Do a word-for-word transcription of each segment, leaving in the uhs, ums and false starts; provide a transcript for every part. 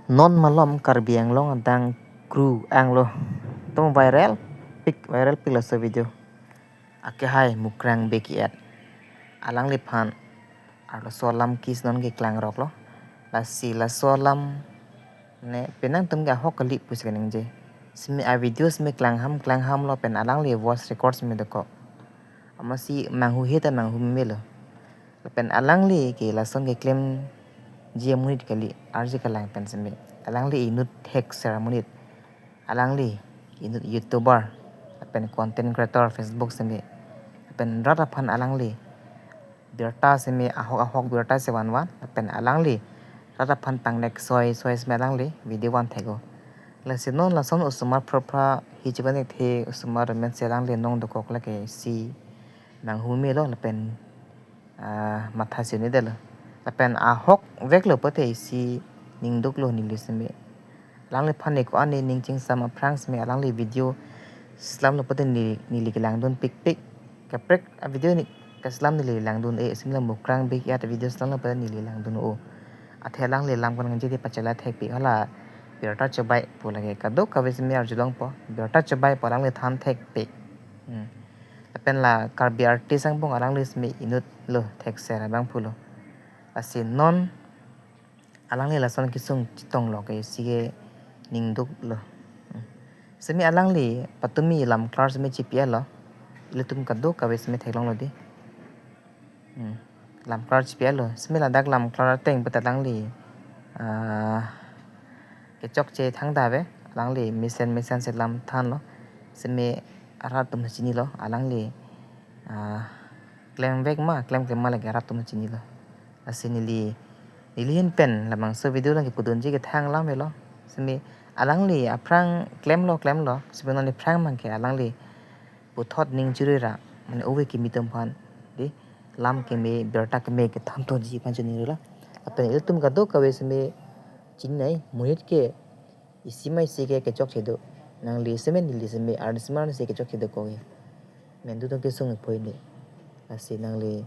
Non malom Karbi Anglong adang kru anglo. Tom viral pik, viral pik laso video. Akehai Mukrang Bey ke-et. Alangliphan arloso alam kis non keklang roklo. Lasi laso alam ne penang atum ke ahok kali pusi kaningje. Simi a video simi klangham klangham lo pen alangli voice record simi dokok. Amatsi manghuhe ta manghu melo. Lapen alangli ke lason keklemji amonit kali, arje kalang pen simi. Alangli inut thekser amonit. Alangli inut YouTuber lapen content creator Facebook simi. Lapen rat aphan alangli birta simi ahok ahok birta si vanvan. Lapen alangli rat aphan pangnek soi soi simi alangli video van thek-o. Lasi non lason osomar phrophra hi chibanek the osomar men si alangli nong dokok lake si manghu melo lapen ah, matha si un-edetlo. Lapen ahok veklo pute isi ningduklo neli simi. Alangliphan ne ko-an ne ning chingsam aphrang simi alangli video slamlo pute ne, neli kelangdun pikpik. Kaprek a video ne keslam neli langdun-e, simi la Mukrang Bey ke-et video slamlo pute neli langdun-o. Athe alangli alam kaningje te pachela thekpik hala birta chobai pu lake kadokave simi arjulongpo. Birta chobai pu alangli than thekpik. Hmm. Lapen la Karbi artist angbong alangli simi inut lo thekser abang pulo. Lasi non alangli lason kesung chetonglo ke isi ke ningduklo. Hmm. Simi alangli patumi lamklar simi chipi-etlo. Ilitum kadokave simi theklonglo di. Hmm. Lamklar chipi-etlo. Simi ladak lamklar ateng pute alangli, ah, kechokche thangta ave. Alangli mesen mesen si lam thanlo. Simi arat atum chinilo. Alangli, ah, klemvek ma, klemklem ma lake arat atum chinilo. Lasi neli, neli ahin pen labangso video along kepudunji kethang alam avelo. Simi alangli aphrang klemlo klemlo. Simi non aphrang abangke alangli puthot ning chirui ra, mane ove kimi atum aphan, di, lam keme, birta keme kethan thurji aphan chinilo. Lapen ilitum kadokave simi chinine, monit ke isi ma isi ke kechokche do. Nangli simi neli simi, arni simi arni si kechokche dokok-e. Mendu atum kesung phoi ne. Lasi nangli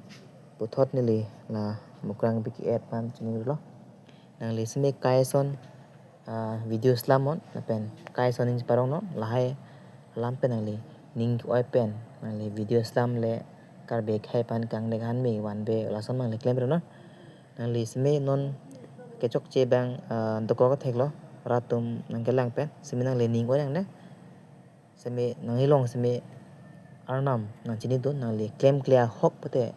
puthot neli la Mukrang Bey ke-et aphan chinilo. Nangli simi kai ason, ah, video slam non, lapen kai ason ning parong non, lahai alam pen nangli ning oi pen nangli video slam le Karbi akhei aphan kangnek han me vanve lason nangli klemre non. Nangli simi non kechokche abang, ah, dokok theklo, rat atum nangkelang pen, simi nangli ning oi nangne. Simi nangli along simi arnam nangchinidun, nangli klemkle ahok pute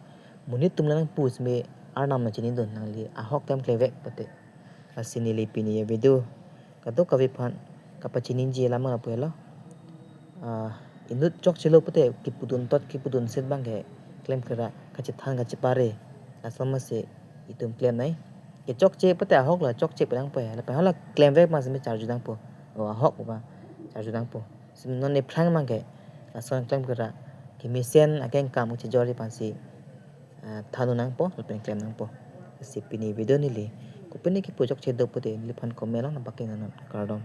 monit atum le nangpu simi arnam nangchinidun, nangli ahok klemklevek pute. Lasi neli pini a video kadokave aphan kapachiniji alam lapu helo. Ah, inut chokchelo pute kepudun tot kepudun set abangke klemkle ra kachethan kachepare. Laso amatsi itum klemnei. Kechokche pute ahok la chokche pu nangpo, lapen hala klemvek ma simi charju nangpo. O ahok ba charju nangpo. Simi non aphrang abangke lason klemkle ra kemesen akengkam kachijorji aphansi, ah, than un nangpo lapen klem nangpo. Lasi pini video neli kopine kepu chokche do pute neliphan comment along nangpaklang non, kardom.